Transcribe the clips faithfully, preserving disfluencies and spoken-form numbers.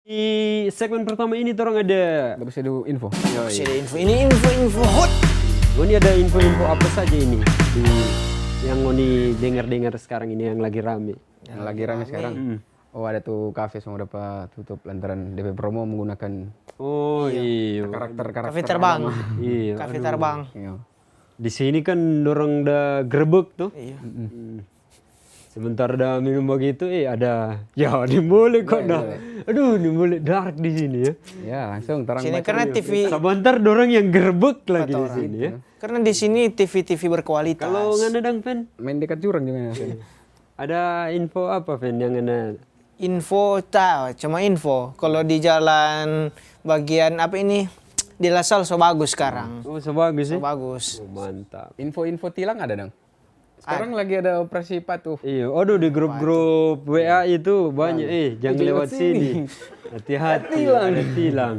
Di segmen pertama ini torang ada Bagus ada info. Masih ada info. Ini info-info hot. Ngoni ada info-info apa saja ini di, yang ngoni dengar-dengar sekarang ini yang lagi rame? Yang lagi rame sekarang. Oh, ada tuh kafe semua dapat tutup lantaran D P promo menggunakan Oh iya. Karakter-karakter Kafe terbang. Iya. Kafe terbang. Iya. Di sini kan dorang da grebek tuh. Iya. Sebentar da minum begitu, eh ada ya ini boleh kok dah. Aduh, ini boleh dark di sini ya. Ya, langsung terang Sini baca. Karena TV Sabantar dorang yang grebek lagi di sini ya. Karena di sini TV TV berkualitas. Kalau ngana dang Pen, Main dekat jurang juga. Ada info apa Pen yang ngana? Info ta, cuma info. Kalau di jalan bagian apa ini di La Salle so bagus sekarang. Oh, so bagus So ya. bagus. Oh, mantap. Info-info tilang ada dong. Sekarang lagi ada operasi patuh. Iya, aduh di grup-grup W A itu banyak eh jangan lewat sini. Hati-hati ada tilang.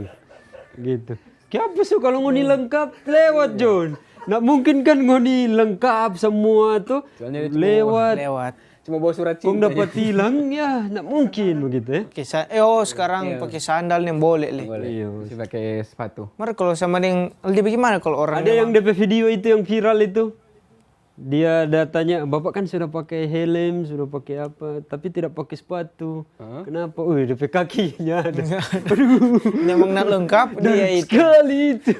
Gitu. Kiapa so kalau ngoni lengkap lewat John? Nggak mungkin kan ngoni lengkap semua tuh lewat. Lewat. Cuma bawa surat Kong cinta. Dapat tilang ya, nggak mungkin begitu ya. Pakai sa- eh, oh sekarang pakai sandal yang boleh leh. Boleh. Iya. Masih pakai sepatu. Mar kalau sama dengan lebih bagaimana kalau orang Ada yang D P video itu yang viral itu. Dia datanya, "Bapak kan sudah pakai helm, sudah pakai apa, tapi tidak pakai sepatu. Kenapa?" Wih, D P kakinya ada. Memang nak lengkap dia itu. Sekali itu.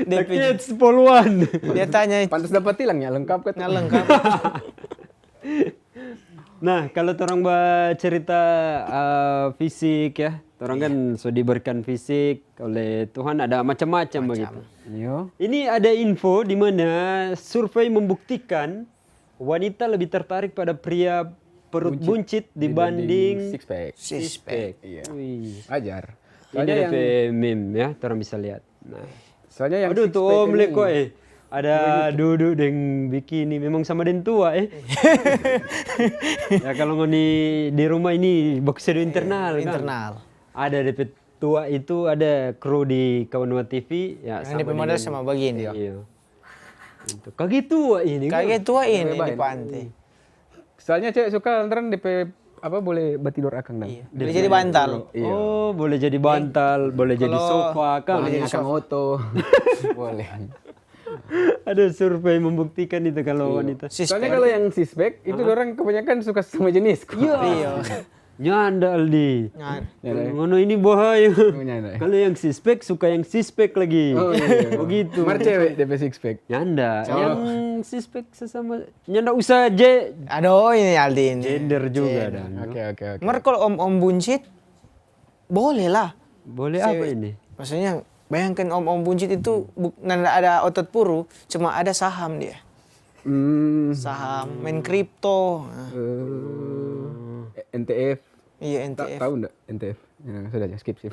Pakai sepuluhan. Dia tanya Pantas dapat tilang ya, lengkap kan? nak lengkap. Nah, kalau torang bacerita uh, fisik ya, torang kan so diberikan fisik oleh Tuhan ada macam-macam begitu. Yo. Ini ada info di mana survei membuktikan wanita lebih tertarik pada pria perut buncit dibanding Six pack. Six pack. Iya. Wih. Wajar. Ini ada pe meme ya, torang bisa lihat. Nah. Soalnya yang Aduh six tuh pack om ini leko eh. Ada duduk deng bikini. Memang sama deng tua eh. Ya kalau ngoni di rumah ini baku sedu internal kan. Internal. Ada depe tua itu ada kru di Kawan Wan T V ya Yang dia model sama begini. Iya. Itu. Kage tua ini. Kage Kan? Tua ini di pantai. Soalnya cewek suka lantaran D P apa boleh batidor akang dong. Iya. Boleh jadi bantal. Oh, boleh jadi bantal, boleh jadi sofa kan. Boleh akang oto. Boleh. Ada survei membuktikan itu kalau wanita. Six Soalnya pack. Kalau yang six pack itu orang kebanyakan suka sama jenis. Iya. Nyanda Aldi. Nah, Ngono ini bahaya. Nyanda. Kalau yang six pack suka yang six pack lagi. Oh, iya. Begitu. Mar cewek D P six pack. Nyanda. Yang six pack sesama nyanda usah je aduh ini Aldi ini. Gender juga dan. Oke oke oke. Mar kalau om-om buncit boleh lah. Boleh apa ini? Maksudnya bayangkan om-om buncit itu bu- nanda ada otot puru, cuma ada saham dia. Hmm, Saham, main kripto. Nah, eh, N T F. Iya Ta- N T F. Tahu ndak N T F? Ya, sudah aja skip skip.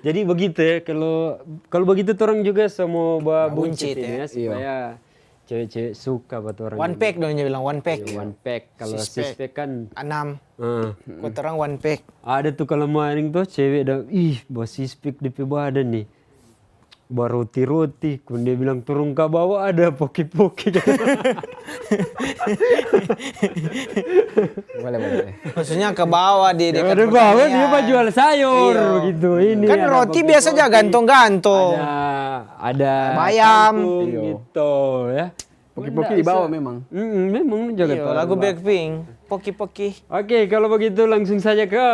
Jadi begitu ya kalau kalau begitu torang juga semua ba buncit Buncit, ini ya. Ya supaya cewek-cewek suka buat orang. One pack dong dia bilang one pack. One pack kalau Six six pack. pack kan. Enam. eh, Kota orang one pack. Ada tuh kalau maring tuh cewek dah ih ba six pack depe badan nih. Ba roti-roti, kun dia bilang turun ka bawah ada poki-poki. Boleh boleh. Maksudnya ke bawah di dekat Ada bawah dia pertanian. Ba jual sayur gitu. Ini Kan ada roti poki-poki. Biasa aja gantung-gantung. Ada ada Bayam. Kangkung gitu ya. Poki-poki di bawah memang. Mm, memang jaga Iya, taruh lagu lah. Blackpink. Poki-poki. Oke, kalau begitu langsung saja ke